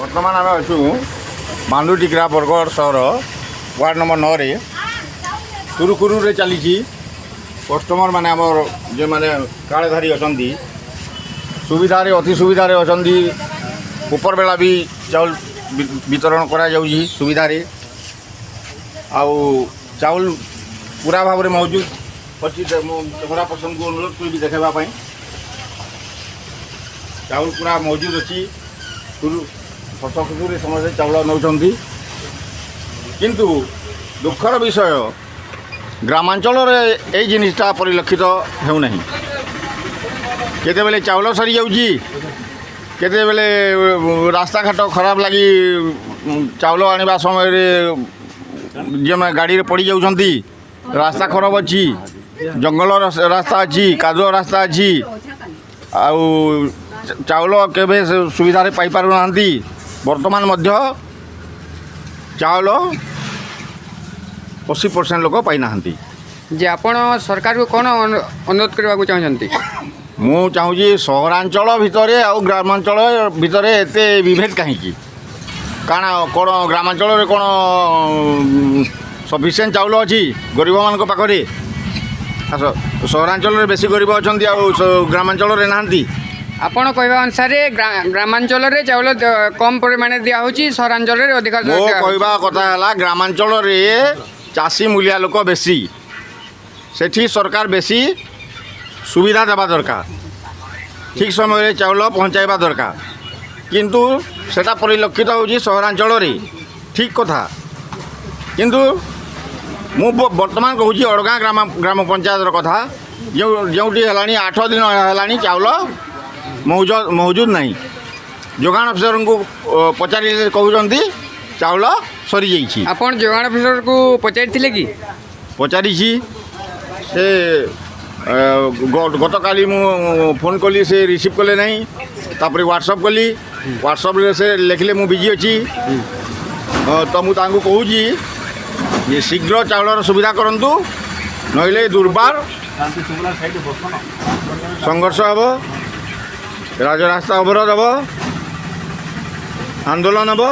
ବର୍ତ୍ତମାନ ଆମେ ଅଛୁ ମାଣ୍ଡୁଟିକରା, ବରଗଡ଼ ସହର, ୱାର୍ଡ଼ ନମ୍ବର 9ରେ। ସୁରୁଖୁରୁରେ ଚାଲିଛି। କଷ୍ଟମର ମାନେ, ଆମର ଯେଉଁମାନେ କାର୍ଡ଼ଧାରୀ ଅଛନ୍ତି, ସୁବିଧାରେ, ଅତି ସୁବିଧାରେ ଅଛନ୍ତି। ଉପର ବେଳା ବି ଚାଉଳ ବିତରଣ କରାଯାଉଛି ସୁବିଧାରେ। ଆଉ ଚାଉଳ ପୁରା ଭାବରେ ମହଜୁଦ ଅଛି। ମୁଁ କ୍ୟାମେରା ପର୍ସନକୁ ଅନୁରୋଧ କରିବି ଦେଖାଇବା ପାଇଁ। ଚାଉଳ ପୁରା ମହଜୁଦ ଅଛି। ହସ ଖୁସିରେ ସମସ୍ତେ ଚାଉଳ ନେଉଛନ୍ତି। କିନ୍ତୁ ଦୁଃଖର ବିଷୟ, ଗ୍ରାମାଞ୍ଚଳରେ ଏଇ ଜିନିଷଟା ପରିଲକ୍ଷିତ ହେଉନାହିଁ। କେତେବେଳେ ଚାଉଳ ସରିଯାଉଛି, କେତେବେଳେ ରାସ୍ତାଘାଟ ଖରାପ ଲାଗି ଚାଉଳ ଆଣିବା ସମୟରେ ଯେଉଁମାନେ ଗାଡ଼ିରେ ପଡ଼ିଯାଉଛନ୍ତି। ରାସ୍ତା ଖରାପ ଅଛି, ଜଙ୍ଗଲ ରାସ୍ତା ଅଛି, କାଦୁଅ ରାସ୍ତା ଅଛି, ଆଉ ଚାଉଳ କେବେ ସେ ସୁବିଧାରେ ପାଇପାରୁନାହାନ୍ତି। ବର୍ତ୍ତମାନ ମଧ୍ୟ ଚାଉଳ 80% ଲୋକ ପାଇନାହାନ୍ତି। ଯେ ଆପଣ ସରକାରକୁ କ'ଣ ଅନୁରୋଧ କରିବାକୁ ଚାହୁଁଛନ୍ତି? ମୁଁ ଚାହୁଁଛି, ସହରାଞ୍ଚଳ ଭିତରେ ଆଉ ଗ୍ରାମାଞ୍ଚଳ ଭିତରେ ଏତେ ବିଭେଦ କାହିଁକି? କାରଣ କ'ଣ, ଗ୍ରାମାଞ୍ଚଳରେ କ'ଣ ସଫିସିଏଣ୍ଟ ଚାଉଳ ଅଛି ଗରିବମାନଙ୍କ ପାଖରେ? ଆସ, ସହରାଞ୍ଚଳରେ ବେଶୀ ଗରିବ ଅଛନ୍ତି ଆଉ ଗ୍ରାମାଞ୍ଚଳରେ ନାହାନ୍ତି। ଆପଣ କହିବା ଅନୁସାରେ ଗ୍ରାମାଞ୍ଚଳରେ ଚାଉଳ କମ୍ ପରିମାଣରେ ଦିଆହେଉଛି, ସହରାଞ୍ଚଳରେ ଅଧିକ ମୋ ଦିଆହେଉଛି। କହିବା କଥା ହେଲା, ଗ୍ରାମାଞ୍ଚଳରେ ଚାଷୀ ମୂଲିଆ ଲୋକ ବେଶୀ। ସେଠି ସରକାର ବେଶୀ ସୁବିଧା ଦେବା ଦରକାର, ଠିକ୍ ସମୟରେ ଚାଉଳ ପହଞ୍ଚାଇବା ଦରକାର। କିନ୍ତୁ ସେଟା ପରିଲକ୍ଷିତ ହେଉଛି ସହରାଞ୍ଚଳରେ, ଠିକ୍ କଥା। କିନ୍ତୁ ମୁଁ ବର୍ତ୍ତମାନ କହୁଛି ଅଡ଼ଗାଁ ଗ୍ରାମ ପଞ୍ଚାୟତର କଥା, ଯେଉଁଠି ହେଲାଣି 8 ଦିନ ହେଲାଣି ଚାଉଳ ମହଜୁଦ ନାହିଁ। ଯୋଗାଣ ଅଫିସରଙ୍କୁ ପଚାରିଲେ କହୁଛନ୍ତି ଚାଉଳ ସରିଯାଇଛି। ଆପଣ ଯୋଗାଣ ଅଫିସରକୁ ପଚାରିଥିଲେ କି? ପଚାରିଛି। ସେ ଗତକାଲି ମୁଁ ଫୋନ୍ କଲି, ସେ ରିସିଭ୍ କଲେ ନାହିଁ। ତାପରେ ହ୍ୱାଟ୍ସଅପ୍ କଲି, ହ୍ୱାଟ୍ସଅପ୍ରେ ସେ ଲେଖିଲେ ମୁଁ ବିଜି ଅଛି। ତ ମୁଁ ତାଙ୍କୁ କହୁଛି ଯେ ଶୀଘ୍ର ଚାଉଳର ସୁବିଧା କରନ୍ତୁ, ନହେଲେ ଦୁର୍ବାର ସଂଘର୍ଷ ହେବ, ରାଜରାସ୍ତା ଅବରୋଧ ହେବ, ଆନ୍ଦୋଳନ ହେବ।